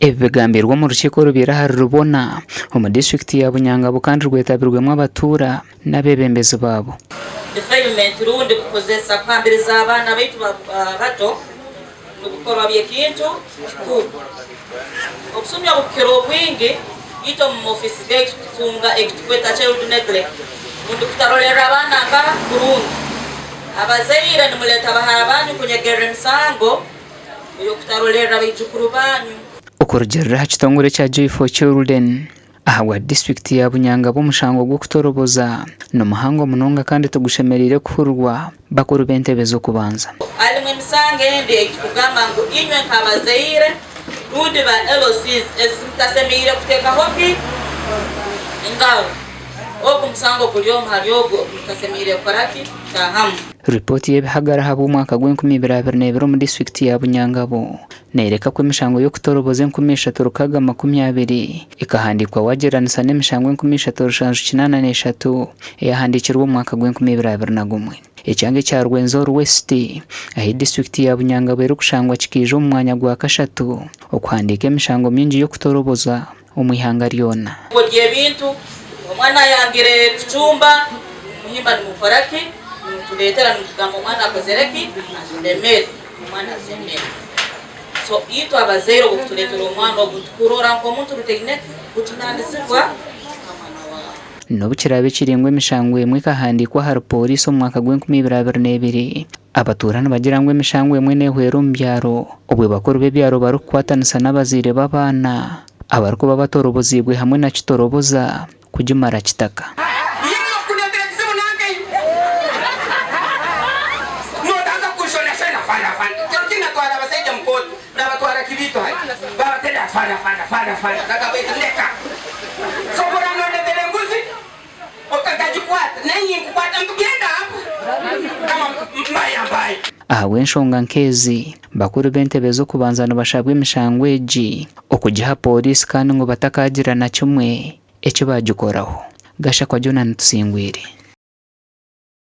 Ebi bigambirwe omu rukiiko orubaire ahari Rubona omu disiturikiti ya Bunyangabu kandi rwetabirwemu abatuura n'abeebembezi baabo. Defilement rundi kukozesa kuhambiriza abaana baitu bato nibikorwa by'ekintu kikuru. Obusumi obukukira obwingi itwe omu maofiisi gaitu tutunga ekitukweta child neglect rundi kutarolerra abaana nka kurungi. Abazaire nimuleeta bahara banyu kunyegerra emisango ey'okutarolerra baijukuru banyu. Okurugiirira aha kitongore ekya Joy for Children, ahabwa disiturikiti ya Bunyangabu omushango gw'okutoroboza ni muhango munonga kandi tigushemereire kuhurirwa bakuru b'entebe z'okubanza. Harimu emisango endi ei tukugamba ngu inywe nk'abazaire rundi ba LOCs ezi mutasemeriire kuteekaho ki engaro. Ogu musango guri omu hari ogu ogu mutasemeriire kukora ki kutaahamu. Ripooti y'ebihagaro ahabw'omwaka gw'enkumi ibiri abiri n'ebiri omu disiturikiti ya Bunyangabu Neyoreka ku emishango y'okutoroboza 3,620 ekahandiikwa waagyeranisa n'emishango 3,783 eyahandiikirwe omu mwaka gw'e2021. Ekyanga ekya Rwenzori West ahi disiturikiti ya Bunyangabu erikushangwa kikaija omu mwanya gwa kashatu okuhandiika emishango mingi y'okutoroboza omu ihanga ryona. Orya ebintu, omwana ayangire kucumba, nimuhimba nimukora ki? Nimutureetera nimutugamba omwana akozire ki? Ajura emere, omwana ajura emere. So itwe abazaire obu kutureetera omwana ogu tukurora nk'omuntu rutaine ki? Bujunaanizibwa nka mwana waawe. N'obu kiraabe kiri ngu emishango emwe ekahandiikwa ahari pooriisi omu mwaka gw'enkumi ibiri abiri n'ebiri, abatuura nibagira ngu emishango emwe neehwera omu byaro obwo bakuru b'ebyaro barikukwatanisa n'abazaire b'abaana abarikuba batoroboziibwe hamwe na kitoroboza kugimara kitaka. Ahabw'enshonga nk'ezi, bakuru b'entebe z'okubanza nibashabwa emishango egi okugiha pooriisi kandi ngu batakaagira na kimwe eki baagikoraho. Gashakwa Jonah Tusingwire.